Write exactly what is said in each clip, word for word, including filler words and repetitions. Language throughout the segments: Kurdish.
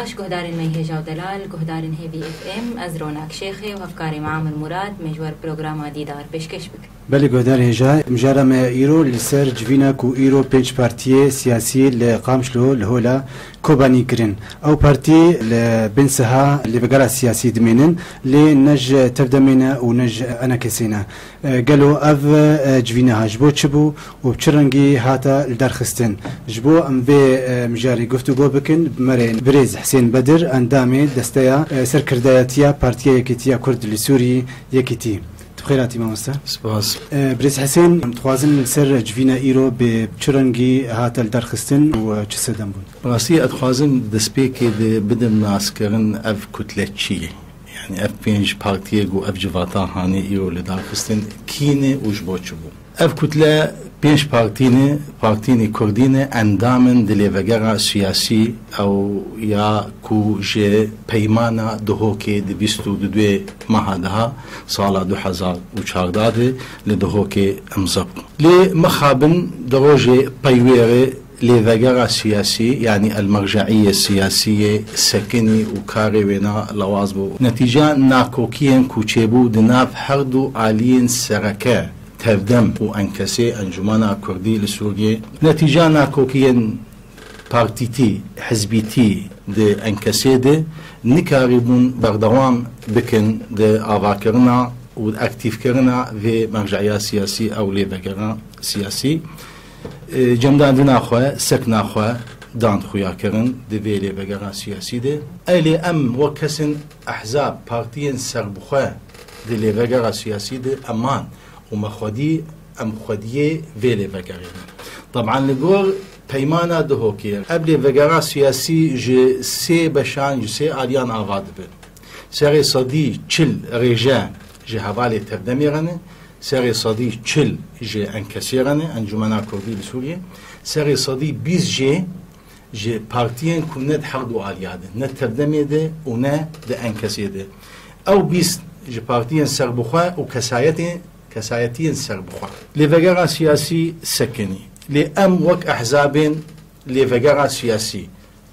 Baş guhdarên me hêja û delal, guhdarên Hêvî F M, ez Ronak Şêxê û hevkarê me Amir Murad, me ji we re programa Dîdar pêşkêş bikin. Belê guhdarê hêja, mijara me îro li ser civîna ku îro pênc partiyê siyasî li Qamişlo li Hola Kobanî kirin. Ew partî li bin siha lêvegera siyasî dimênin, lê ne ji tevdemê ne û ne ji enekesê ne. E, gelo ev, e, civîna ji bo çi bû û bi çi rengî hate li derxistin? Ji bo em vê, e, mijarê guftûgo bikin, bi me re birêz Hisên Bedir, endamê desteya, e, serkirdayetiya Partiya Yekîtiya Kurd li Sûrî, Yekîtî. Tu bi xêr hatî mamoste. Spas. E, birêz Hisên, em dixwazin li ser civîna îro bi çi rengî hate li derxistin û, e, çi sedem bûn? Rastî, ez dixwazim destpêkê de bidim naskirin ev kutle çi ye. Yani ev pênc partiyê ku ev civata hanê îro li dar xistin, kî ne û ji bo çi bû? Ev kutle pênc partî ne, partiyên kurdî ne, endam in di lêvegera siyasî ew ya ku ji peymana Duhokê di bîst û duyê meha deha sala du hezar û çardeh de li Duhokê imza bû. Lê mixabin di rojê peywêrê lêvegera siyasî, yanî el-merceiyê siyasiyê sekinî û karê wêna lawaz bû. Netîca nakokiyên ku çêbû di nav her du aliyên sereke, Tevdem û Enkesê, Encûmena Kurdî li Sûriyê, netîca nakokiyên partîtî, hizbîtî di Enkesê de nikarîbûn berdewam bikin di avakirina û di aktîfkirina vê merceya siyasî ew lêvegera siyasî. E, cemdandina xwe, sekna xwe dan xuya kirin di vê lêvegera siyasî de. Ê lê em wek kesên ehzab, partiyên serbixwe di lêvegera siyasî de eman û me xwedî, em xwediyê vê lêvegerê ne. Teban li gor peymana Duhokê, ev lêvegera siyasî ji sê beşan, ji sê aliyan ava dibe. Serê sedî çil rêje ji hevalê Tevdemê re ne, serê sedî çil ji Enkesê re ne, Encûmena Kurdî li Sûriyê, serê sedî bîst jê ji partiyên ku ne di her du aliya de, ne Tevdemê de û ne di Enkesê de. Ew bîst ji partiyên serbixwe û kesayetê, kesayetiyên serbixwe. Lêvegera siyasî sekinî. Lê em wek ehzabên lêvegera siyasî,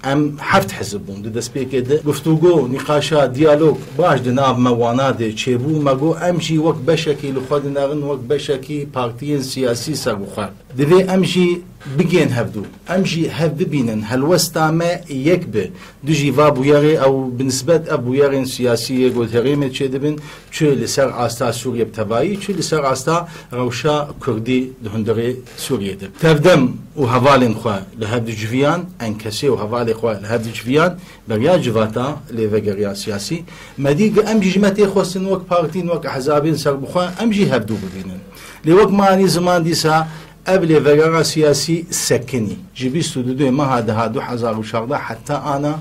em heft hizb bûn. Di destpêkê de guftûgo, nîqaşa, diyalog baş di nav me wana de çêbû. Me got, em jî wek beşekî li xwe dinerin, wek beşekî partiyên siyasî serbixwe. Divê em jî bigên hevdû. Em jî hev bibînin, helwesta me yek be. Dijî va bûyerê ew, bi nisbet ev bûyerên siyasî yê ku di herêmê çêdibin, çi li ser asta Sûriye bi tevayî, çi li ser asta rewşa Kurdî di hundirê Sûriyê de. Tevdem û hevalên xwe li hev diciviyan, Enkesê û hevalê xwe li hev diciviyan, beriya civata lêvegeriya siyasî. Me dî ku em jî ji me tê xwestin wek partîn, wek ehzabên serbixwe, em jî hevdû bibînin. Lê wek me anî ziman dîsa, ev lêvegera siyasî sekinî. Ji bîst û duyê meha deha du hezar û çardeh heta ana,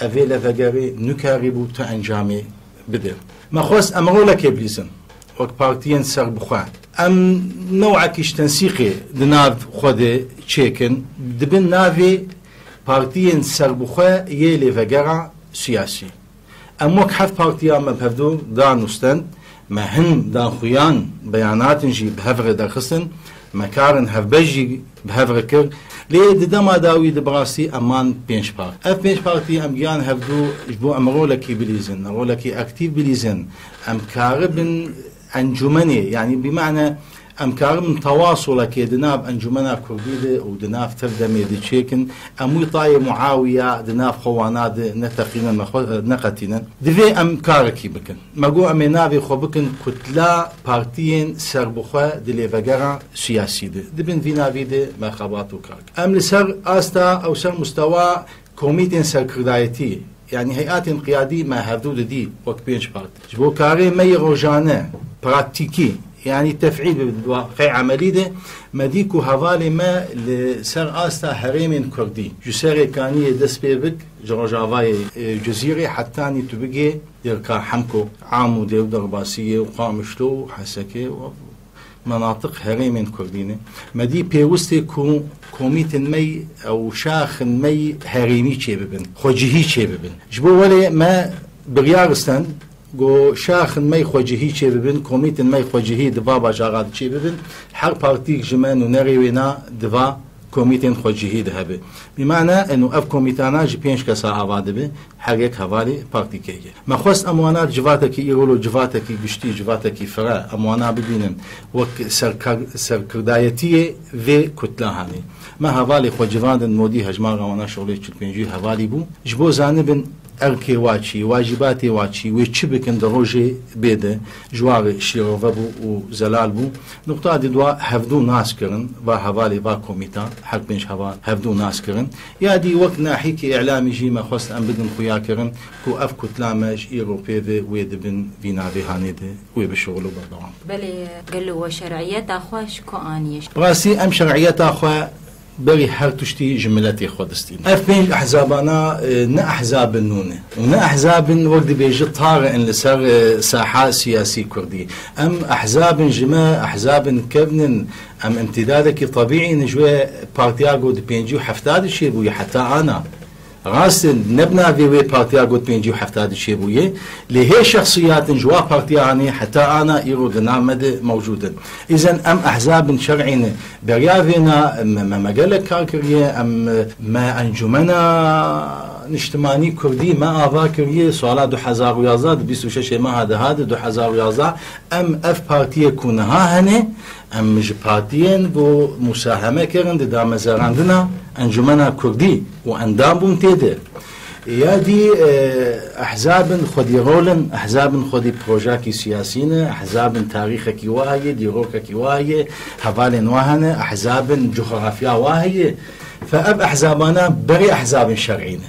ev ê lêvegerê nikarîbû tu encamê bide. Me xwest em rolekê bilîzin, wek partiyên serbixwe. Em newekî ji tensîqê di nav xwe de çêkin, dibin navê partiyên serbixwe yê lêvegera siyasî. Em wek heft partiya me bi hevdû dan û stend, me hin danxuyan, beyanatin jî bi hev re derxistin, me karin hevbeş jî bi hev re kir. Lê di dema dawî de bi rastî eman pênc parti. Ev pênc partî em gihan hevdû ji bo em rolekî bilîzin, rolekî aktîf bilîzin. Em karibin encûmenê, yanî bi mane em karibin tewasulekê di nav Encûmena Kurdî de û di nav Tevdemê de çêkin. Em wî tayê muawiya di nav xwe wana de neteqînin, nexwe-, neqetînin. Divê em karekî bikin. Me got em ê navê xwe bikin Kutla Partiyên Serbixwe di Lêvegera Siyasî de. Di bin vî navî de me xebat û kar kir. Em li ser asta ew ser mustewa komîtên serkirdayetî, yanî heyatên qiyadî me hevdû didî wek pênc partî. Ji bo karê me yê rojane, pratîkî, yanî tefîl bi waqê emelî de, me dî ku hevalê me li ser asta herêmên kurdî, ji Serê Kaniyê dest pê bik, ji rojavayê, e, Cizîrê hetanî tu bigê Dêrka Hemko, Amûdê û Derbasiyê û Qamişlo û Hesekê û menatiq herêmên kurdî ne. Me dî pêwist e ku komîtên me ew şaxên me herêmî çêbibin, xwecihî çêbibin. Ji bo welê me biryar stend, got şaxên me xwecihî çêbibin, komîtên me xwecihî di va bajaran de çêbibin, her partîk ji me nûnerê wêna di va komîtên xwecihî de hebe. Bi mane, eno ev komîtana ji pênc kesa ava dibe, her yek hevalê partîkê ye. Me xwest em wana civatekî îro lo civatekî giştî, civatekî fire, em wana bibînin wek serkar-, serkirdayetiyê vê kutla hanê. Me hevalê xwe civandin modî hejmara wana şolê çil pêncî hevalî bû. Ji bo zanibin erkê wa çi, wacîbatê wa çi, wê çi bikin di rojê bê de, ji wa re şîrove bû û zelal bû. Nuqta di dua hevdu nas kirin, va hevalê va komîta, her pênc heval hevdu nas kirin. Ya dî wek nahîkê îlamî jî me xwest em bidin xuya kirin ku ev kutla me ji îro pê ve wê di bin vî navê hanê de wê bi şixul û berdewam. Belê, gelo we şer'iyeta xwe ji ku aniye? Bi rastî em şer'iyeta xwe berî her tiştî ji miletê xwe distînin. Ev pênc ehzabana, e, ne ehzabin nû ne û ne ehzabin wek dibêji tar in li ser, e, saha siyasî kurdî. Em ehzabin ji me, ehzabin kevn in, em imtîdadekî tebîî ne ji wê partiya ku di pêncî û hefta de çêbûye heta ana. Rast in, ne bi navê wê partiya ku di pêncî û hefta de çêbûye, lê hê şexsiyatin ji wa partiya hanê heta ana îro di nav me de mewcûd in. Îzen em ehzabin şer'î ne. Beriya vêna me, me, me gelek kar kiriye, em, me encumena niştimanî kurdî me ava kiriye, sala du hezar û yazdeh, di bîst û şeşê meha deha de du hezar û yazdeh, em ev partiyê ku niha hene, em ji partiyên ku musaheme kirin di damezerandina encumena kurdî û endam bûn tê de. Ya dî, e, ehzabin xwedî rol in, ehzabin xwedî projakî siyasî ne, ehzabin tarîxekî wa heye, dîrokekî wa heye, hevalên wa hene, ehzabin cografya wa heye. Fe ev ehzabana berê ehzabin şer'î ne.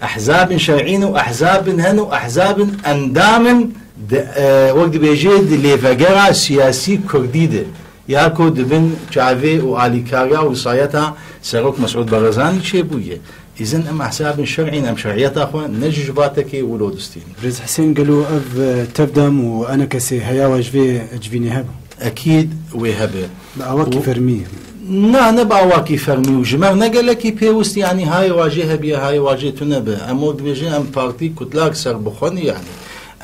Ehzabin şer'î ne û ehzabin hene û ehzabin endamin di, e, wek dibêje di lêvegera siyasî kurdî de. Ya ku di bin çavê û alîkariya û wisayeta Serok Mesûd Barzanî çêbûye. Îzin em ehsabin şer'în, em şer'iyeta xwe ne ji civatekê wilo distînin. Birêz Hisên, gelo ev, e, tevdem û enekesê heya we ji vê civînê hebe? Ekîd wê hebe. Bi awakî Û fermî? Na, ne bi awakî fermî û ji me ne gelekî pêwist, yanî hayê wajê hebiye, hayê wajê tune be. Em wek dibêjin, em partî kutlak serbixwe ne yanî.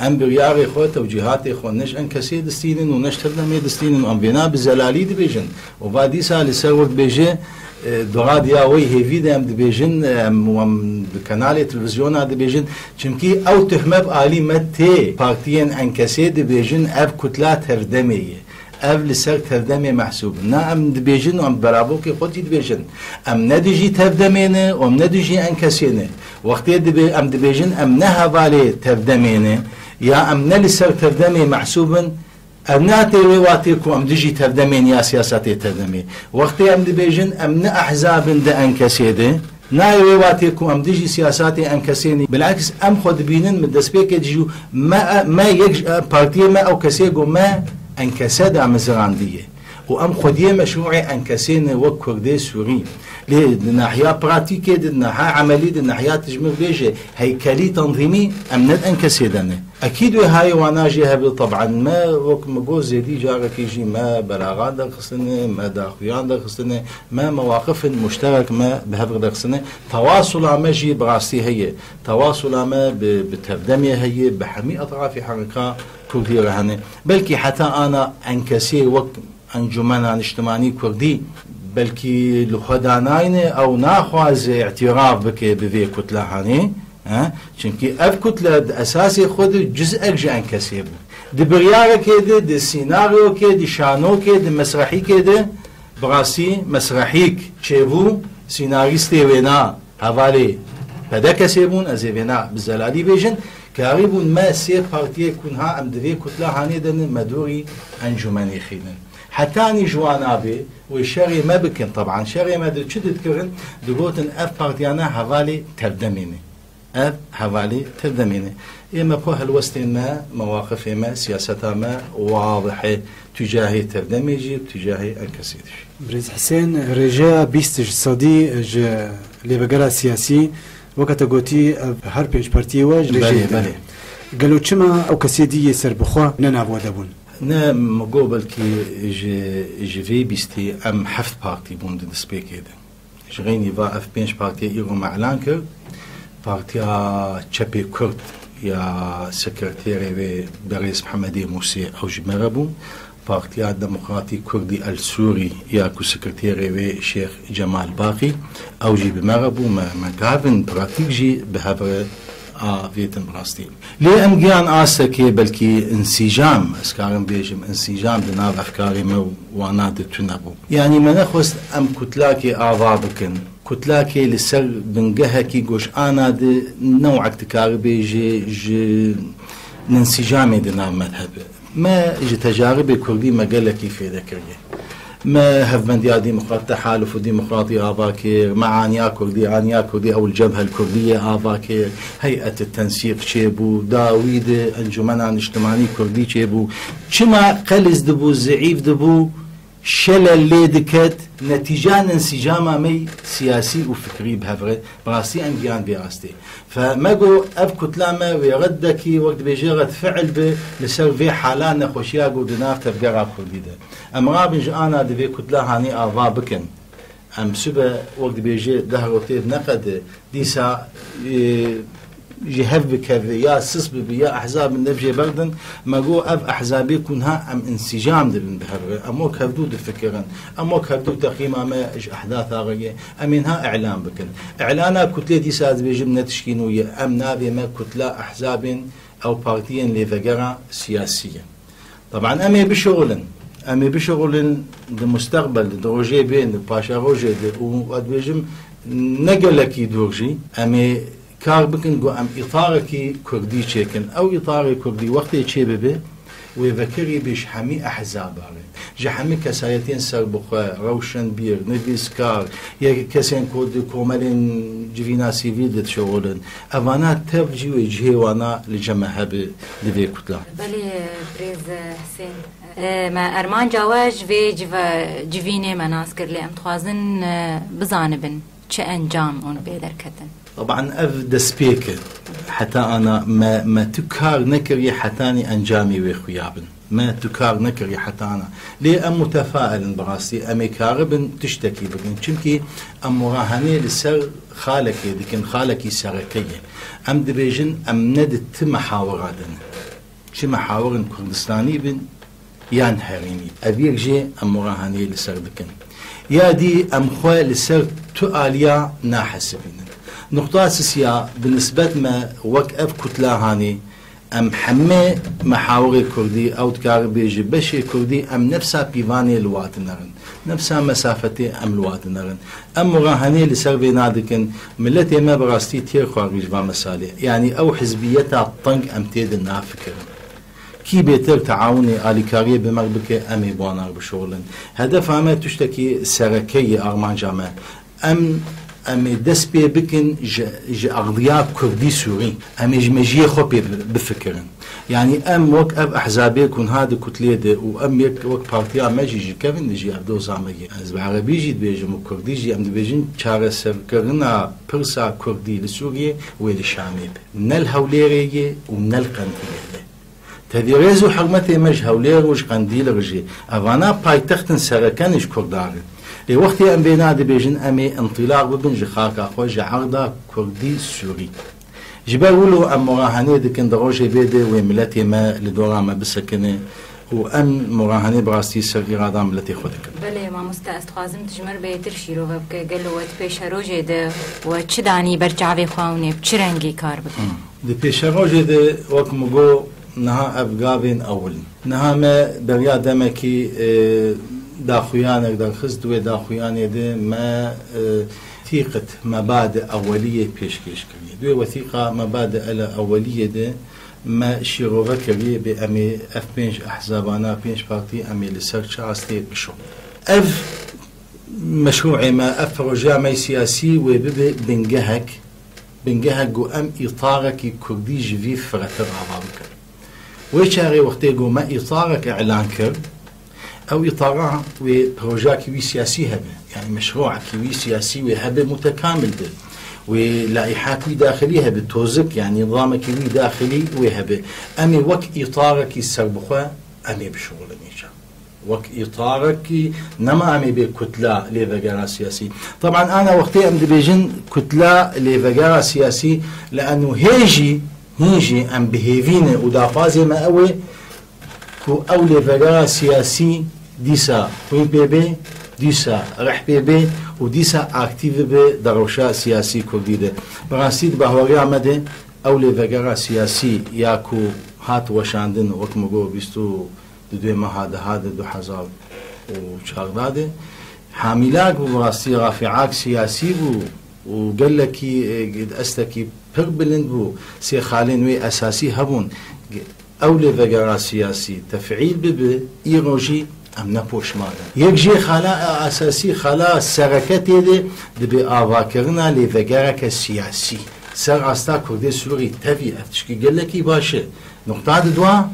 Em biryarê xwe, tewcîhatê xwe ne ji enkesê distînin û ne ji tevdemê distînin û em vêna bi zelalî dibêjin. Û va dîsa li ser wek dibêje, e, di radya wê hêvî de em dibêjin, em, em bi kenalê televîzyona dibêjin. Çimkî ew tuhme bi alî me tê partiyên enkesê dibêjin, ev kutla tevdemê ye. Ev li ser tevdemê mehsûb in. Na em dibêjin û em beravokê xwe jî dibêjin. Em ne dijî tevdemê ne û em ne dijî enkesê ne. Wextê dibê-, em dibêjin em ne hevalê tevdemê ne ya em ne li ser tevdemê mehsûb in, ev ne tê wê watê ku em dijî tevdemê ne ya siyasetê tevdemê. Wextê em dibêjin em ne ehzab in di enkesê de, nayê wê watê ku em dijî siyasatê enkesê ne. Bileks em xwe dibînin min destpêkê dijî me, me yek ji, partiyê me ew kesê ku me enkese damezrandiye. Û em xwediyê meşrûê enkesê ne wek Kurdê Sûrî. Lê di nahiya pratîkê de, di nahiya emelî de, di nahiya tijmir bêje, heykelî tenzîmî em ne di enkesê de ne. Ekîd wê hayê wana jî hebe, teban me, wek min got, zêdî carekî jî me belaxan derxistine, me daxuyan derxistine, me mewaqifin muşterek me bi hev re derxistine. Tewasula me jî bi rastî heye. Tewasula me bi, bi tevdemê heye, bi hemî etrafê herika kurdî re hene. Belkî heta ana enkesê wek Encumena Niştimanî Kurdî, belkî li xwe danayne, ew naxwaze îtîraf bike bi vê kutla hanê. He? Çimkî ev kutle di esasê xwe de cizek ji enkesê bû. Di biryarekê de, di sînaryokê, di şanokê, di mesrehîkê de, bi rastî mesrehîk çêbû, sînarîstê wêna hevalê P D K'ê bûn, ez ê vêna bi zelalî bêjin, karîbûn me sê partiyê ku niha em di vê kutla hanê de ne, me dorî encûmenê xînin. Hetanî ji wan abê wê şerê me bikin, teban şerê me di çi dikirin, digotin ev partiyane hevalê tevdemê ne. Ev hevalê tevdemê ne. Ê me xwe helwestên me, mewaqifê me, siyaseta me wadih e. Tûcahê tevdemê jî, tûcahê enkesê de jî. Birêz Hisên, rêjeya bîst ji sedî ji lêvegera siyasî, weke te gotî, ev her pênc partiyê we ji rêjeyê Belê, de ne. Belê. Gelo çima ew kesê dî yê serbixwe ne nav we de bûn? Ne, min got belkî ji, ji vê bîstî em heft partî bûn di destpêkê de. Ji xeynî va ev pênc partiya îro me elan kir. Partiya Çepê Kurd ya sekreterê wê berêz Mihemedê Mûsê ew ji me re bû. Partiya Demokratî Kurdî El Sûrî ya ku sekreterê wê Şêx Cemal Baqî, ew jî bi me re bû, me, me gavin pratîk jî bi hev re avêtin bi rastî. Lê em giyan astekê belkî însîcam, ez karim bêjim însîcam di nav efkarê me û wana de tune bû. Yanî me nexwest em kutlakê ava bikin. Kutlakê li ser bingehekî goşana de newek dikaribê ji, ji ninsîcamê di nav me de hebe. Me ji tecaribê kurdî me gelekî fêde kiriye. Me Hevbendiya Demokrat, Tehaluf û Demokratî ava kir, me Aniya Kurdî, Aniya Kurdî ew li Cebhel Kurdiyê ava kir, Heyet Tensîq çêbû, dawî di Encûmena Niştimanî Kurdî çêbû. Çima qeliz dibû, zeîf dibû, şelel lê diket, netîca ninsîcama me yî siyasî û fikrî bi hev re, bi rastî em giyan vê astê. Fe me got, ev kutla me wê red dekî, wek dibêje red fiil bi, li ser vê hala nexweşiya ku di nav tevgera kurdî de. Em rabin ji ana di vê kutla hanî ava bikin. Em sibe, wek dibêje, deh rotê neqede, dîsa, e, ji hev bikeve, ya sis bibe, ya ehzabin dev jê berdin, me got, ev ehzabê ku niha em însîcam dibin bi hev re, em wek hevdû difikirin, em wek hevdû teqîma me ji ehdata re ye, em ê niha îlan bikin. Îlana kutlê dîsa dibêjim ne tişkî nû ye, em navê me kutla ehzabên ew partiyên lêvegera siyasî ye. Teban em ê bişuxulin, em ê bişuxulin di musteqbel de, di rojê bên de, paşerojê de û ez dibêjim ne gelekî dûr jî, em ê kar bikin ku em îtarekî kurdî çêkin. Ew îtarê kurdî wextê çêbibe, wê vekirî bê ji hemî ehzaba re, ji hemî kesayetên serbixwe, rewşenbîr, nivîskar, yek kesên ku di komelên civîna sivîl de dişuxulin. Evana tev jî wê cihê wana li cem me hebe di vê kutla. Belê, birêz Husên. E, me armanca we ji vê cive-, civînê me nas kir, lê em dixwazin, e, bizanibin çi encam hûn pê derketin. Teban ev destpêk e. Heta ana me, me tu kar nekiriye hetanî encamê wê xuya bin. Me tu kar nekiriye heta ana. Lê em mutefail in bi rastî. Em ê karibin tiştekî bikin. Çimkî em murahenê li ser xalekê dikin, xalekî sereke ye. Em dibêjin em ne di ti mehawira de ne. Çi mehawirên Kurdistanî bin yan herêmî. Ev yek jê em murahenê li ser dikin. Ya dî em xwe li ser tu aliya nahesibînin. Nuqta sisiya bi nisbet me wek ev kutla hanê, em hemê mehawirê kurdî, ew dikare bêje beşê kurdî, em nefsa pîvanê li wa dinerin. Nefsa mesafetê em li wa dinerin. Em murahenê li ser vê nadikin, miletê me bi rastî têr xwarî ji van mesalê. Yanî ew hizbiyeta teng em tê de nafikirin. Kî bêtir teawunê, alîkariyê bi me bike, em ê bi wan re bişuxulin. Hedefa me tiştekî sereke ye, armanca me. Em, em ê dest pê bikin ji, ji aqdiya kurdî sûrî. Em ê ji mejiyê xwe pê bi-, bifikirin. Yanî em wek ev ehzabê ku niha di kutlê de û em yek wek partiya me jî ji kevin de jî ev doza me ye. Ez bi erebî jî dibêjim û kurdî jî em dibêjin çareserkirina pirsa kurdî li Sûriyê wê li Şamê be. Ne li Hewlêrê ye û ne li Qendîlê ye. Tevî rêz û hurmetê me ji Hewlêr û ji Qendîl re jî. Evana paytextin sereke ne ji Kurdan re. Lê wextê em vêna dibêjin, em ê întilaq bibin ji xaka xwe, ji erda kurdî sûrî. Ji ber wilo em murahenê dikin di rojê bê de wê miletê me li dora me bisekine û em murahenê bi rastî ser îrada miletê xwe dikin. Belê, mamoste, ez dixwazim tu ji me re bêtir şîrove bike. Gelo we di pêşerojê de we çi danî ber çavê xwe û nê bi çi rengî kar bikin? Hmm. Di pêşerojê de, wek min got, niha ev gavên ewil in. Niha me beriya demekî, e, daxuyanek derxist, di wê daxuyanê de me, e, wethîqet mebadi eweliyê pêşkêş kiriye. Di wê wethîqa mebadi ele eweliyê de me şîrove kiriye bê em ê ev pênc ehzabana, pênc partî em ê li ser çi astê bişon. Ev meşrûê me, ev projeya me siyasî wê bibe bingehek, bingehek ku em îtarekî kurdî ji vî firehtir ava bikin. Wê çaxê wextê ku me îtarek îlan kir, ew îtara wê projeyekî wî siyasî hebe, yanî meşrûekî wî siyasî wê hebe mutekamil be, wê laîhek wî daxilî hebe, tozik, yanî nizamekî wî daxilî wê hebe. Em ê wek îtarekî serbixwe em ê bişuxulin îca. Wek îtarekî nema em ê bê kutla lêvegera siyasî. Teban ana wextê em dibêjin kutla lêvegera siyasî, li eno hê jî, hîn jî em bi hêvî ne û daxwazê me ew ê Ku ew lêvegera siyasî dîsa xwîn pê bê, dîsa rih pê bê û dîsa aktîv bibe di rewşa siyasî kurdî de. Bi rastî di bahweriya me de ew lêvegera siyasî ya ku hat weşandin, wek min got, bîst û du meha deha de, du hezar û çardeh de, hamîlak bû, bi rastî rafîak siyasî bû û gelekî, e, estekî pir bilind bû. Sê xalên wê esasî hebûn. Ew lêvegera siyasî tefîl bibe, îro jî em ne poşman in. Yek jê xala esasî, xala sereke tê de dibe avakirina lêvegereke siyasî. Ser asta Kurdê Sûrî tevî ev tişkî gelekî baş e. Nuqta di dua,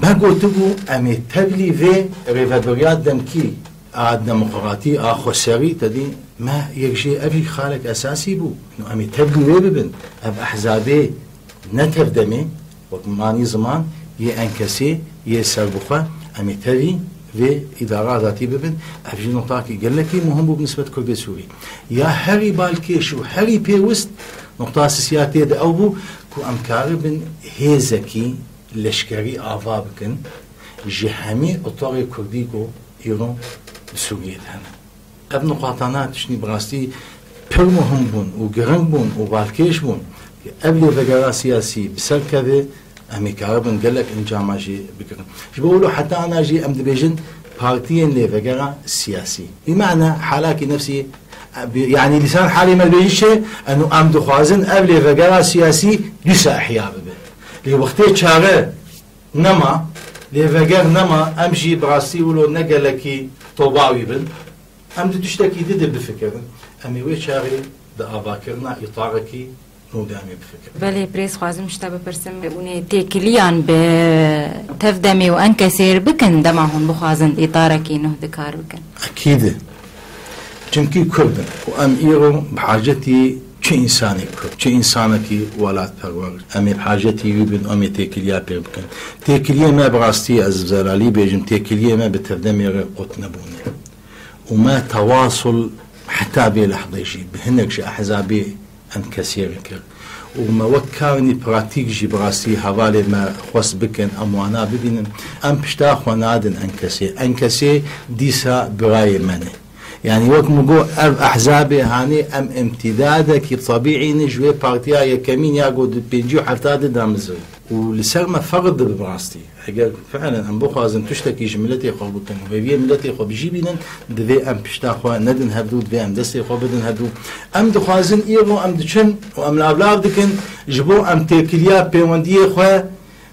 me gotibû, em ê tevlî vê rêveberiya demkî, a demokratî, a xweserî, te dî me yek jê ev jî xalek esasî bû. Em ê tevlî wê bibin. Ev ehzabê ne tevdemê, wek manî ziman, yê enkesê, yê serbixwe, em ê tevî vê îdara azadî bibin. Ev jî noqtakî gelekî muhim bû bi nisbet Kurdê Sûrî. Ya herî balkêş û herî pêwist, noqta sisiyatê de ew bû ku em karibin hêzekî leşkerî ava bikin ji hemî otorê kurdî ku îro li Sûriyê de hene. Ev nuqatana tiştî bi rastî pir muhim bûn û giring bûn û balkêş bûn. Ev lêvegera siyasî bi ser keve, em ê karibin gelek encama jî bigirin. Ji bo wilo heta ana jî em dibêjin partiyên lêvegera siyasî. Bi mana halakî nefsî, yanî lîsan halê me dibêjî çi? Eno em dixwazin ev lêvegera siyasî dîsa ihya bibe. Lê wextê çare nema, lêveger nema, em jî bi rastî wilo ne gelekî tobawî bin. Em di tiştekî di de bifikirin. Em ê wê çaxê di avakirina îtarekî nû de em ê bifikirin. Belê, birêz, xwazim ji te bipirsim, hûn ê têkiliyan bi tevdemê û enkesê re bikin, dema hûn bixwazin îtarekî nû de kar bikin? Ekîd e. Çimkî Kurd in û em îro bi hacetî çi însanê Kurd, çi însanekî welatperwer, em ê bi hacetî wî bin, em ê têkiliya pê bikin. Têkiliyê me bi rastî, ez bi zelalî bêjim, têkiliyê me bi tevdemê re qut nebûne. Û me tewasul heta vê lehdê jî bi hinek ji ehzabê enkesê re kir. Û me wek karnî pratîk jî bi rastî hevalê me xwest bikin, em wana bibînin. Em pişta xwe nadin enkesê. Enkesê dîsa birayê me ne. Yanî wek min got, ev ehzabê hanê em îmtîdadekî tebîî ne ji wê partiya yekemîn ya ku di pêncî û hefta de damizin. Û li ser me ferz dibe bi rastî. Eger fiilen em bixwazin tiştekî ji miletê xwe bikin û hêviyê miletê xwe bi jî bînin, divê em pişta xwe nedin hevdû, divê em destê xwe bidin hevdû. Em dixwazin îro em diçin û em lavlav dikin ji bo em têkiliya pêwendiyê xwe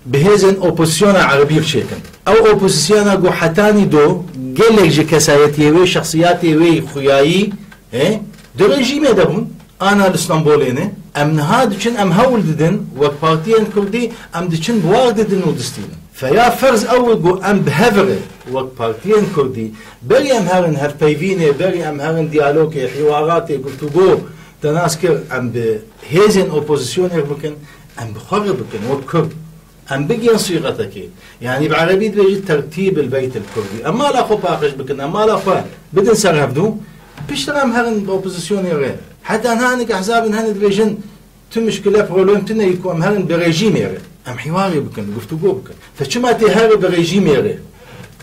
bi hêzên opozisyona erebî re çêkin. Ew opozisyona ku hetanî do gelek ji kesayetiyê wê, şexsiyatê wê xuyayî, e, di rejîmê de bûn. Ana li Stenbolê ne. Em niha diçin, em hewl didin, wek partiyên kurdî, em diçin biwar didin û distînin. Feya ferz ew e ku em bi hev re, wek partiyên kurdî, berî em herin hevpeyvînê, berî em herin diyalogê, hiwaratê, guftûgo, te nas kir, em bi hêzên opozisyonê re bikin, em bi xwe re bikin, wek kurd. Em bigihên sîxetekê. Yanî bi erebî dibêjî tertîb el beyt el kurdî. Em mala xwe paqij bikin, em mala xwe bidin ser hevdû. Piştre em herin bi opozisyonê re. Heta niha hinek ehzabin hene dibêjin tu mişkile, problem tune ye ku em herin bi rejîmê re. Em hiwarê bikin, guftûgo bikin. Te çima tê here bi rejîmê re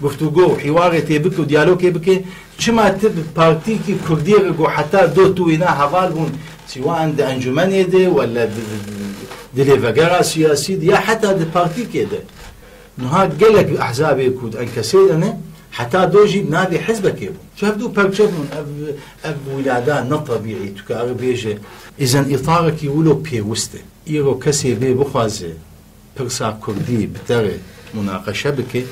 guftûgo û hiwarê tê bike û diyalogê bike? Çima tu bi partîkî kurdî re ku heta do tu wîna heval bûn, siwa em di encûmenê de, wele di, di, di, di lêvegera siyasî de, ya heta di partîkê de? Niha gelek ehzabê ku di enkesê de ne, heta do jî navê hizbekê bûn. Çi hevdû perçe bûn, ev, ev wîlada ne tebîî, tu kare bêje. Îzen îtarekî wilo pêwist e. Îro kesê bê bixwaze pirsa kurdî bi te re munaqeşe bike,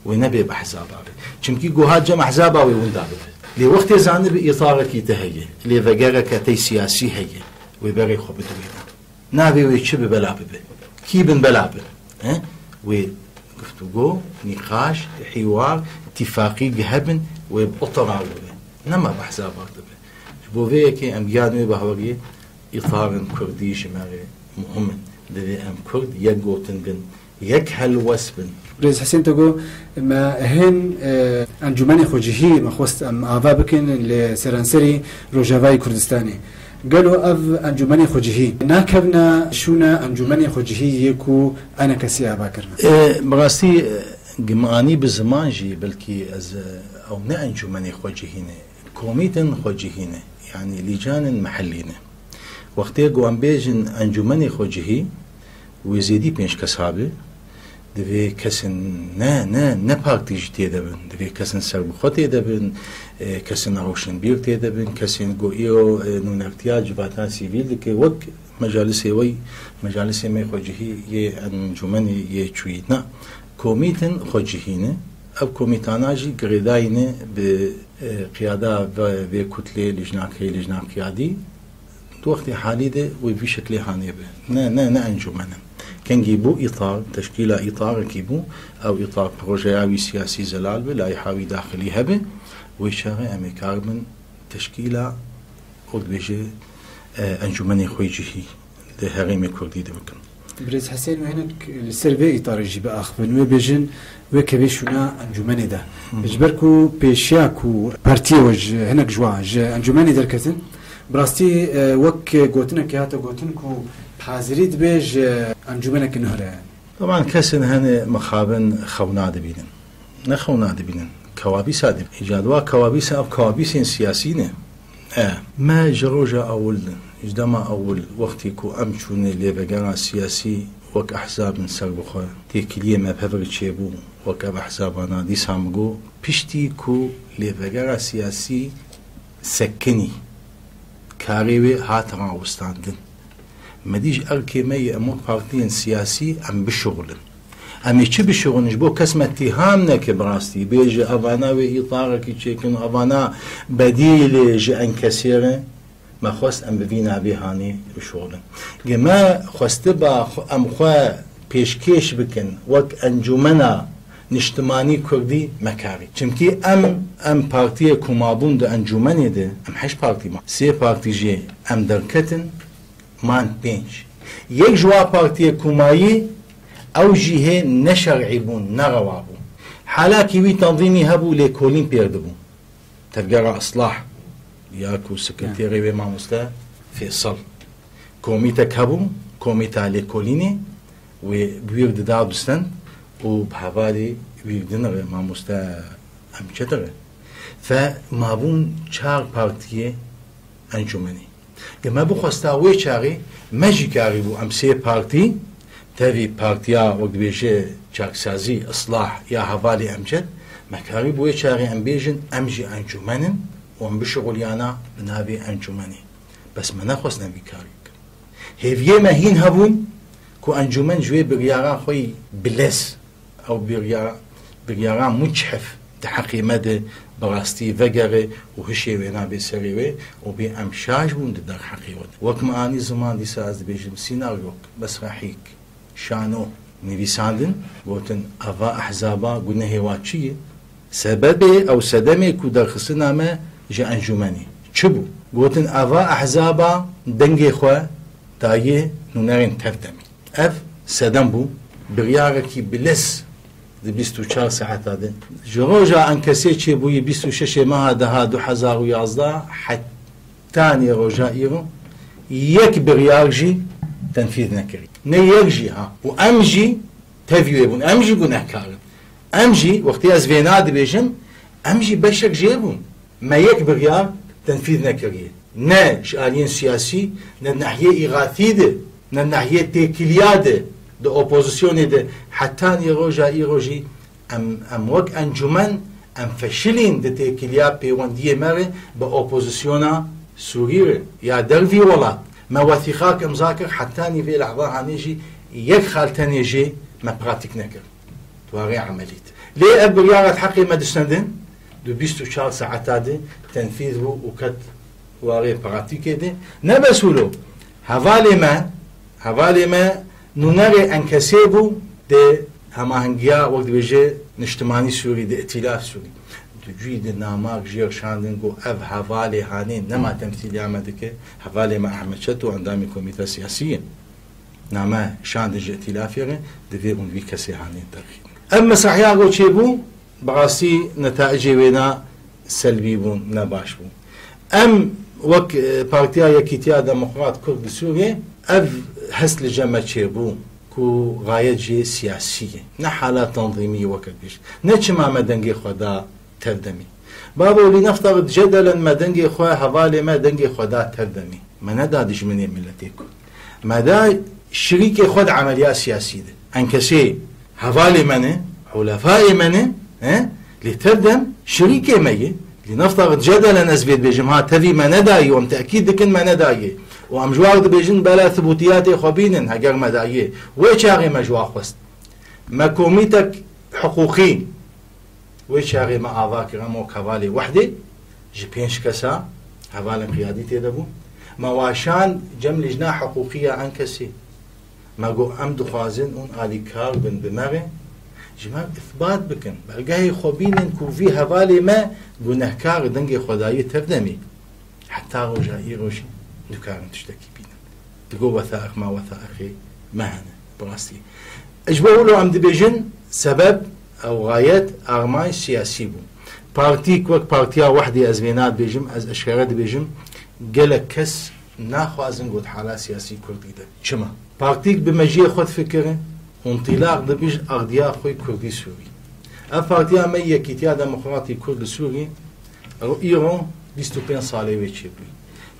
wê nebe bi ehzaba re. Çimkî ku hat cem ehzaba wê winda bibe. Lê wextê zanibe îtarekî te heye, lêvegereke te siyasî heye, wê berê xwe bide wê de. Navê wê çi bi bela bibe? Kî bin bela bin? He? Wê guftûgo, nîqaş, hîwar, tîfaqî hebin, wê bi otoran bibe. Nema bi ehzaba dibe. Ji bo vê yekê em giyan wê bahweriyê, îtarên kurdî ji me re muhim in. Divê em kurd yek gotin bin, yek helwest bin. Birêz Husên, te got, me hên, e, encûmenê xwecihî me xwest em ava bikin li seranserî Rojavayê Kurdistanê. Gelo ev encûmenê xwecihî nakevne şûna encûmenê xwecihî yê ku enekesî ava kirine? E, bi rastî, e, Gimanî bi ziman jî belkî ez, e, ew ne encûmenê xwecihî ne. Komîtin xwecihî ne. Yanî lîcanên mehellî ne. Wextê ku em bêjin encûmenê xwecihî, wê zêdî pênc kes habe, divê kesên ne, ne, ne partî jî tê de bin. Divê kesên serbixwe tê de bin, e, kesên rewşenbîr tê de bin, kesên ku îro, e, nûnertiya civata sivîl dike, wek mecalisê wey, mecalisê me xwecihî yê encûmenê yê çûyî. Na, komîtin xwecihî ne. Ev komîtana jî girêdayî ne bi, e, qiyada ve-, vê kutlê, lîjnakê, lîjna qiyadî. Di wextê halî de wê vî şeklê hanê be. Ne, ne, ne encûmen e. Kengî bû îtar, teşkîla îtarekî bû. Ew îtar projeya wî siyasî zelal be, layiha wî daxilî hebe. Wê çaxê em ê karibin teşkîla, wek dibêje, e, encûmenê xwecihî di herêmê kurdî de bikin. Birêz Hesên, wê hinek li ser vê îtarê jî biaxivin, wê bêjin wê kevê şûna encûmenê de. Hı. Ji ber ku pêşiya ku partiyê we ji hinek ji wan ji encûmenê derketin, bi rastî, e, wek gotinekê hate gotin ku hazirî dibe ji encûmeneke nuh re. Taban kesên hene mixabin xew nadibînin. Ne xew nadibînin. Kewabîsa dibînin. Îca di wa kewabîsa ev kewabîsên siyasî ne. E, me ji roja ewil, ji dema ewil, wextê ku em çûne lêvegera siyasî wek ehzabin serbixwe, têkiliyê me bi hev re çêbû, wek ev ehzabana dîsa min got, piştî ku lêvegera siyasî sekinî, karê wê hat rawestandin. Me dî ji erkê me yê em wek partiyên siyasî em bişuxulin. Em ê çi bişuxulin? Ji bo kes me tîham neke bi rastî. Bêje, evana wê îtarekî çêkin, evana bedîlê ji enkesê re. Me xwest em bi vî navê hanê bişuxulin. Ge me xwestiba xwe, em xwe pêşkêş bikin wek encûmena niştimanî kurdî, me karî. Çimkî em, em partiyê ku mabûn di encûmenê de, em heşt partî ma. Sê partî jê em derketin, man pênc. Yek ji wa partiyê ku mayî, ew jî hê ne şer'î bûn, ne rewa bûn. Halakî wî tenzîmî hebû, lêkolîn pêr dibû. Tevgera Islah ya ku sekreterê wê mamoste Fêsal. Komîtek hebû, komîta lêkolînê, wê bi wî re dida dustend û bi hevalê wî re dinire mamoste Emçet re. Fe mabûn çar partiyê encûmenê. Ge me bixwesta wê çaxê, me jî karîbû em sê partî, tevî partiya, wek dibêje, çaksazî, Islah ya hevalê Emced, me karîbû wê çaxê em bêjin, em jî encûmen in û em bişuxuliyana bi navê encûmenê. Bes me nexwest em vî karî bikin. Hêviyê me hîn hebûn ku encûmen ji wê biryara xwe yî bilez, ew birya-, biryara muçhif di heqê me de bi rastî vegere û hişê wê nabe serê wê û bê em şaş bûn di derheqê we de. Wek me anî ziman dîsa ez dibêjim sînaryok, mesrehîk, şano nivîsandin, gotin eva ehzaba gunehê wa çi ye? Sebebê ew sedemê ku derxistina me ji encûmenê çi bû? Gotin eva ehzaba dengê xwe daye nûnerên tevdemê. Ev sedem bû, biryarekî biliz di bîst û çar saeta de. Ji roja enkesê çêbûyî bîst û şeşê meha deha du hezar û yazdeh hetanî roja îro yek biryar jî tenfîz nekirî. Ne yek jî ha. Û em jî tevî wê bûn. Em jî gunehkar in. Em jî, wextê ez vêna dibêjim, em jî beşek jê bûn. Me yek biryar tenfîz nekiriye. Ne ji aliyên siyasî, ne nehiyê îxatî de, ne nehiyê têkiliya de, di opozisyonê de, hetanî roja îro jî em, em wek encûmen, em feşilîn di têkiliya pêwendiyê me re bi opozisyona Sûrî re ya dervî welat. Me wethîqak imza kir, hetanî vê lehza hanê jî yek xal tenê jê me pratîk nekir. Di warê emelî de. Lê ev biryara di heqê me distendin, di bîst û çar saeta de tenfîz bû û ket warê pratîkê de. Ne bes wilo, hevalê me, hevalê me nûnerê enkesê bû, di hemahengiya, wek dibêje, niştimanî Sûrî, di îtîlaf Sûrî. Di cûyî de namak jê re şandin, got, ev hevalê hanê nema temsîliya me dike, hevalê me Ehmed Çeto endamê komîta siyasî ye. Name şandin ji îtîlafê re, divê hûn vî kesê hanê derxînin. Ev mesrehiya ku çêbû, bi rastî netaicê wêna selbî bûn, ne baş bûn. Em wek, e, Partiya Yekîtiya Demokrat Kurd li Sûriyê, ev hest li cem me çêbû ku xayet jê siyasî ye. Ne hala tanzîmî ye weke bêjin. Ne çima me dengê xwe da tevdemê. Babo lî nefta cedelen me dengê xwe, hevalê me dengê xwe da tevdemê. Me neda dijminê miletê Kurd. Me da şirîkê xwe di emeliya siyasî de. Enkesê hevalê me ne, hulefayê me ne, he? Lê tevdem şirîkê me ye. Lê nefta cedelen ez vê dibêjim, ha, tevî me nedayî, û em tekîd dikin me nedayê. Û em ji war dibêjin bela thibûtiyatê xwe bînin, heger me dayê. Wê çaxê me ji wa xwest. Me komîtek hiqûqî wê çaxê me ava kir, em wek hevalê wehdê, ji pênc kesa, hevalên qiyadî tê de bû. Me wa şand cem lijna hiqûqî ya Enkesê. Me got, em dixwazin hûn alîkar bin bi me re, ji me îsbat bikin. Belgehê xwe bînin ku vî hevalê me gunehkar e, dengê xwe dayê tevdemê. Heta roja îro jî nikarin tiştekî bînin. Digo wethaiq me wethaiqê me hene, bi rastî. Ji bo wilo em dibêjin, sebeb ew xayet armanc siyasî bû. Partîk wek Partiya Wehdê ez vêna dibêjim, ez eşkere dibêjim, gelek kes naxwazin ku di hala siyasî Kurdî de. Çima? Partîk bi mejiyê xwe difikire û întîlaq dibe ji ardiya xwe Kurdî Sûrî. Ev partiya me Yekîtiya Demokratî Kurd li Sûrî îro bîst û pênc salê wê çêbûyî.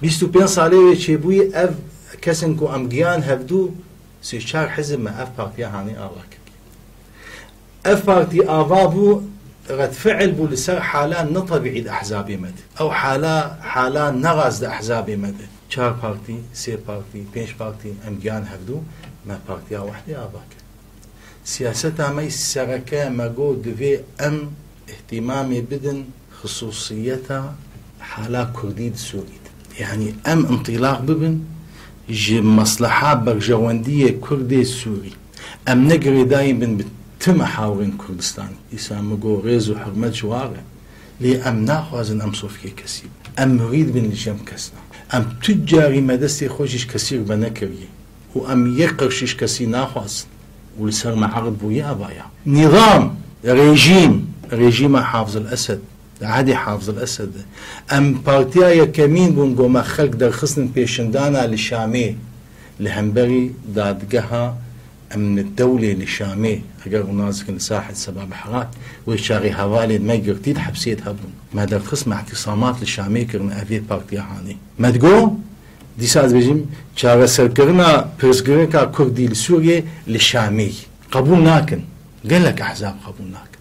Bîst û pênc salê wê çêbûyî ev kesin ku em giyan hevdû sê çar hizib me ev partiya hanê ava kir. Ev partî ava bû, redfiil bû li ser hala ne tebîî di ehzabê me de. Ew hala, hala neraz di ehzabê me de. Çar partî, sê partî, pênc partî em giyan hevdû, me Partiya Wehdê ava kir. Siyaseta me yî sereke me got divê em îhtîmamê bidin xisûsiyeta hala Kurdî di Sûrî de. Yanî em întîlaq bibin ji mesleha berjewendiyê Kurdê Sûrî. Em ne girêdayî bin bi tim hawrên Kurdistanê. Îsa min got, rêz û hurmet ji wa re. Lê em naxwazin em sofkê kesî bin. Em murîd bin li cem kesna. Em tu carî me destê xwe jî ji kesî re venekiriye. Û em yek qirş ji kesî naxwazin. Û li ser me erd bûye evaya. Nîzam, rejîm, rejîma Hafizul Esed, Di ehdê Hafizul Esed de em partiya yekemîn bûn, ku me xelk derxistin pêşindana li Şamê, li hemberî dadgeha emni dewlê li Şamê, eger hûn nas dikin li Sahil Seba Behrat, wê çaxê hevalên me girtî di hepsê de hebûn. Me derxist, me îtîsamat li Şamê kirin, ev ê partiya hanê. Me digo, dîsa dibêjim, çareserkirina pirsgirêka Kurdî li Sûriyê li Şamê ye. Qebûl nakin. Gelek ehzab qebûl nakin.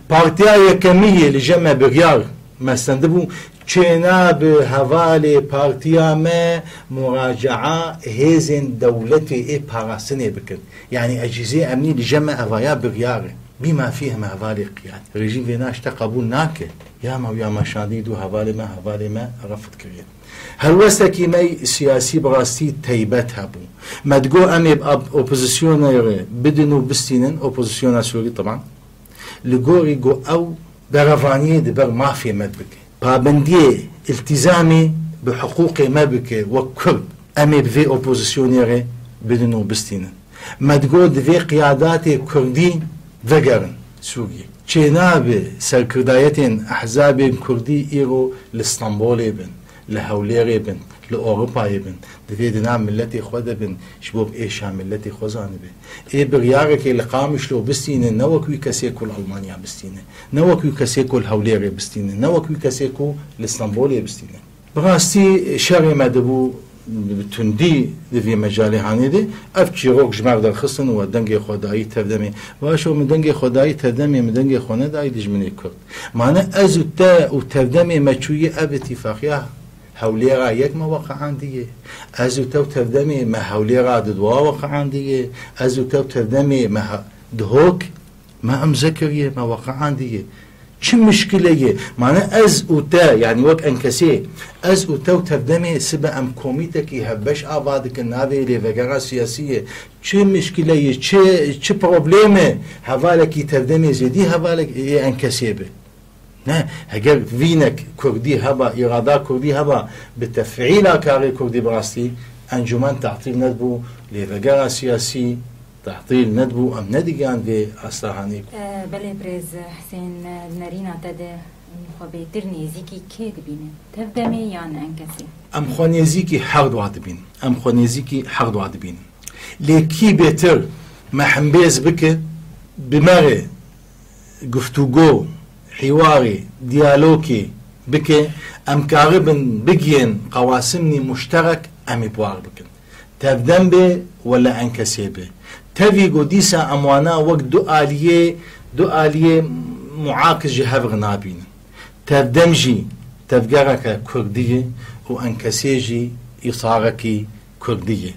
Partiya yekemî yê li cem me biryar me stendibû, çênabe hevalê partiya me muracaa hêzên dewletê ê parastinê bikin. Yanî ecîzê emnî li cem me evaya biryar e. Bî mafî em hevalê qiyad. Rejîm vêna tişte qebûl nake. Ya me û ya me şandî dû hevalê me, hevalê me refd kiriye. Helwestekî me siyasî bi rastî teybet hebû. Me digo em ê bi op-, opozisyonê re bidin û bistînin, opozisyona Sûrî, teban. Li gorî ku ew berevaniyê di ber mafê me bike, pabendiyê, îltîzamê bi hiqûqê me bike wek Kurd, em ê bi vê opozisyonê re bidin û bistînin. Me digot divê qiyadatê Kurdî vegerin Sûriyê. Çênabe serkirdayetên ehzabên Kurdî îro li Stenbolê bin, li Hewlêrê bin, li Ewropayê bin. Divê di nav miletê xwe de bin, ji bo bi êşa miletê xwe zanibe. Ê biryarekê li Qamişlo bistîne, ne wek wî kesê ku li Almanya bistîne. Ne wek wî kesê ku li Hewlêrê bistîne. Ne wek wî kesê ku li Stenbolê bistîne. Bi rastî şerê me dibû bi tundî di vê mecalê hanê de. Ev çîrok ji me re derxistin û we dengê xwe dayî tevdemê. Vaşo, min dengê xwe dayî tevdemê, min dengê xwe nedayî dijminê Kurd. Mane ez û te û tevdemê me çûyî ev îtîfaqiya Hewlêra yek me weqiandiye. Ez û te û tevdemê me Hewlêra di dua weqiandiye. Ez û te û tevdemê me he-, Dihok me imze kiriye, me weqiandiye. Çi mişkile ye? Mane ez û te, yanî wek enkesê, ez û te û tevdemê sibe em komîtekî hevbeş ava dikin navê lêvegera siyasî ye. Çi mişkile ye? Çi, çi probleme? Hevalekî tevdemê zêdî hevalek ê enkesê be. Ne, heger vînek Kurdî heba, îrada Kurdî heba, bi tefîla karê Kurdî bi rastî, encûmen tehtîl nedibû, lêvegera siyasî tehtîl nedibû, em nedigihan vê asta hanê. E, belê birêz Husên, di nerîna te de hûn xwe bêtir nêzîkî kê dibînin? Tevdemê yan enkesê? Em xwe nêzîkî her dua dibînin. Em xwe nêzîkî her dua dibînin. Lê kî bêtir Me hembêz bike, bi me re guftûgo, hîwarê, diyalogê bike, em karibin bigiyên qewasimnî muşterek, em ê bi war bikin. Tevdem bê wele enkesê bê. Tevî ku dîsa em wana wek du aliyê, du aliyê muakis ji hev re nabînin. Tevdem jî tevgereke kurdî ye û enkesê jî îsarekî kurdî ye.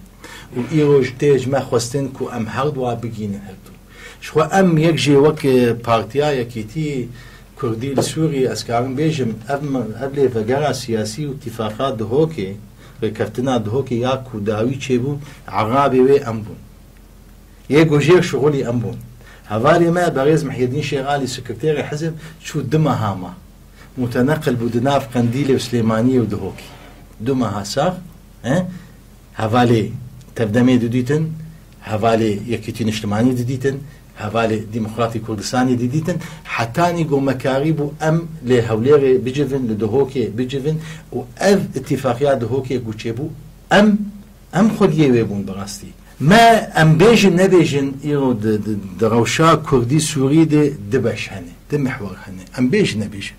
Û îro ji tê ji me xwestin ku em herduwa bigînin hevdu. Ji xwe em yek jê wek, e, Partiya Yekîtî Kurdî li Sûrî, ez karim bêjim, ev me-, ev lêvegera siyasî û tîfaqa Duhokê, rêkeftina Duhokê ya ku dawî çêbû, erabê wê em bûn. Yê ku jêr şixulî em bûn. Hevalê me berêz Mihyedîn Şêxalî, sekreterê hizb, çû du meha ma. Muteneqil bû di nav Qendîlê û Silêmaniyê û Duhokê. Du meha sax, he? Hevalê Tevdemê didîtin, hevalê Yekîtî Niştimanî didîtin, hevalê Demokratî Kurdistanî didîtin. Hetanî ku me karîbû em lê Hewlêrê bicivin, li Duhokê bicivin û ev îtîfaqiya Duhokê ku çêbû, em, em xwediyê wê bûn bi rastî. Me, em bêjin nebêjin, îro di, di, di rewşa Kurdî Sûrî de du beş hene, du mihwer hene. Em bêjin nebêjin.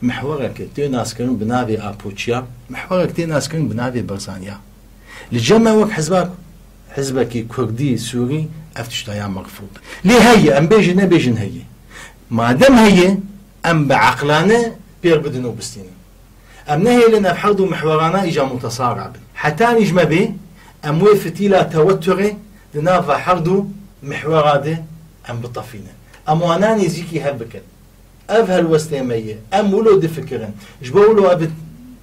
Mihwereke tê naskirin bi navê Apoçiya, mihwerek tê naskirin bi navê Barzaniya. Li cem me wek hizba, hizbekî Kurdî Sûrî ev tişta ya mexfûl. Lê heye, em bêjin nebêjin heye. Madem heye, em bi eqlane pêr bidin û bistînin. Em nehêlin ev herd û mihwerana îca mutesara bin. Hetanî ji me bê, em wê fitîla teweturê di nava herd û mihwera de em bitefînin. Em wana nêzîkî hev bikin. Ev helwestê me ye. Em wilo difikirin. Ji bo wilo ev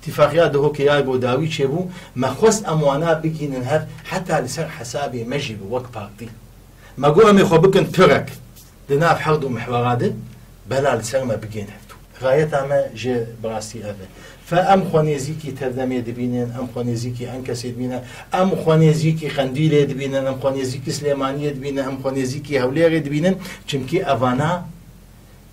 îtîfaqiya Duhokê ya bo dawî çêbû, me xwest em wana bigînin hev, heta li ser hesabê me jî bi wek partî. Me got em ê xwe bikin turek di nav herd û mihwera de, bela li ser me bigên hevdû. Xayeta me ji bi rastî ev e. Fe em xwe nêzîkî Tevdemê dibînin, em xwe nêzîkî Enkesê dibînin, em xwe nêzîkî Qendîlê dibînin, em xwe nêzîkî Silêmaniyê dibînin, em xwe nêzîkî Hewlêrê dibînin. Çimkî evana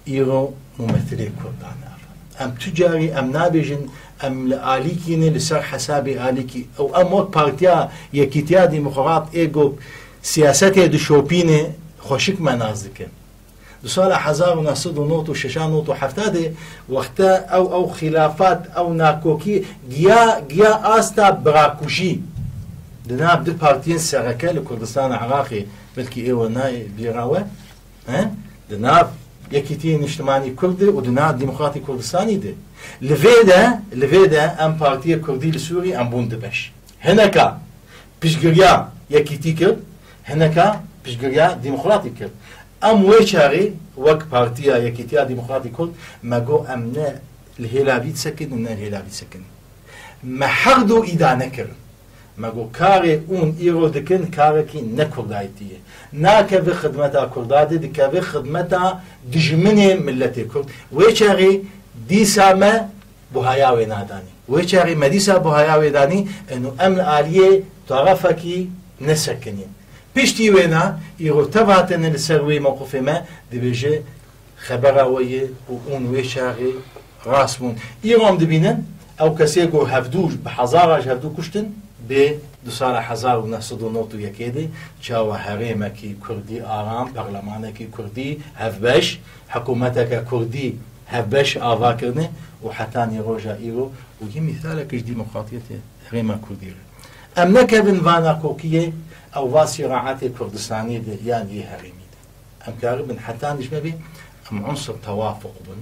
îro mumethilê Kurdan e. Em tu carî em nabêjin, em li alîkî ne, li ser hesabê alîkî. Ew em wek Partiya Yekîtiya Demokrat ê ku siyasetê dişopîne xweşik me nas dikin. Di sala hezar û neh sed û nod û şeş an nod û hefta de wexte ew, ew xilafat, ew nakokî giya, giya asta birakujî di nav du partiyên sereke li Kurdistana Iraqê, belkî êwe nayê bîra we, he? Di nav Yekîtiyê Niştimanî Kurd de û di nav Demokratî Kurdistanî de. Li vê de, li vê de em Partiyê Kurdî li Sûrî em bûn du beş. Hineka piştgiriya Yekîtî kir, hineka piştgiriya Demokratî kir. Em wê çaxê wek Partiya Yekîtiya Demokratî Kurd me got em ne li hêla vî disekinin, ne li hêla vî disekinin. Me hevdu îdane kirin. Me got karê ûn îro dikin karekî ne kurdayîtî ye. Nakeve xidmeta kurda de, dikeve xidmeta dijminê miletê kurd. Wê çaxê dîsa me buhaya wê nadanî. Wê çaxê me dîsa buhaya wê danî, eno em li aliyê tarafekî nesekinîn. Piştî wêna, îro teva tene li ser wê mewqifê me dibêje, xebera we ye û hûn wê çaxê rast bûn. Îro em dibînin, ew kesê ku hevdû, bi hezara ji hevdû kuştin, bê di sala hezar û neh sed û nod û yekê de çawa herêmekî kurdî aram, perlemanekî kurdî hevbeş, hikûmeteke kurdî hevbeş ava kirine û hetanî roja îro û yê mîsalek ji demokratiyetê herêma kurdî re. Em nekevin va nakokiyê, ew va sîraetê Kurdistanî de yan yê herêmî de. Em karibin hetanî ji me bê, em unsur tewafuq bin.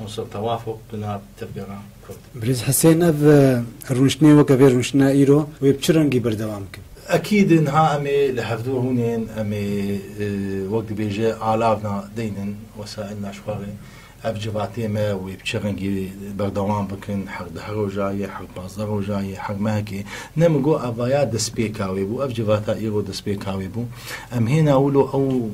Unsur tewafuq di nav tevgera Kurd. Birêz Husên, ev, e, rûniştinê weke vê rûniştina îro wê bi çi rengî berdewam kin? Ekîd e, niha em ê li hevdû rûnên, em ê, e, wek dibêje alavna deynin, wesaîlna ji xwe re. Ev civatê me wê bi çi rengî berdewam bikin, her deh roja ye, her pazdeh roja ye, her mehekê. Ne min got evaya destpêka wê bû, ev civata îro destpêka wê bû. Em hêna wilo ew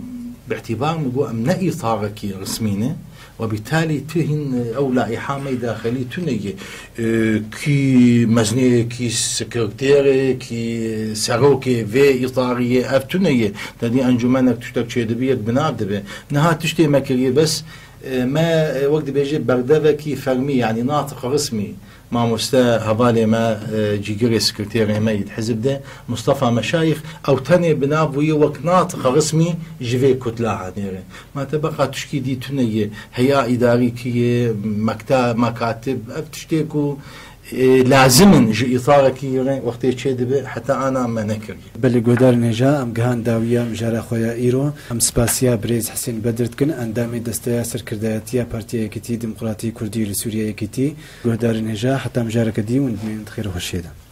bi îtîbar min got em ne îtarekî resmî ne. Webîtalî tu hîn ew laiha me yê daxilî tune ye. E, kî meznê, kî sekreterê, kî serokê vê îtarî ye, ev tune ye. Te dî encûmenek tiştek çêdibî, yek bi nav dibe. Niha tiştê me kiriye bes, E, me, e, wek dibêje berdevekî fermî, yanî natiqa resmî, mamoste hevalê me, e, cîgirê sekreterê me yî di hizb de, Mustafa Meşayîx, ew tenê bi nav wî wek natiqa resmî ji vê kutla anêre. Ma tebeqa tişkî dî tune ye, heya îdarî kî ye, mekta-, mekatib, ev tiştê ku, e, lazim in ji îtarekî re wextê çêdibe, heta ana me nekiriye. Belê guhdarên hêja, em gihan dawiya mijara xwe ya îro. Em spasiya birêz Hesên Bedir dikin, endamê Desteya Serkirdayetiya Partiya Yekîtî Demokratî Kurdî li Sûriye Yekîtî. Guhdarên hêja, heta mijareke dî hûn bimînin di xêr û xweşiyê de.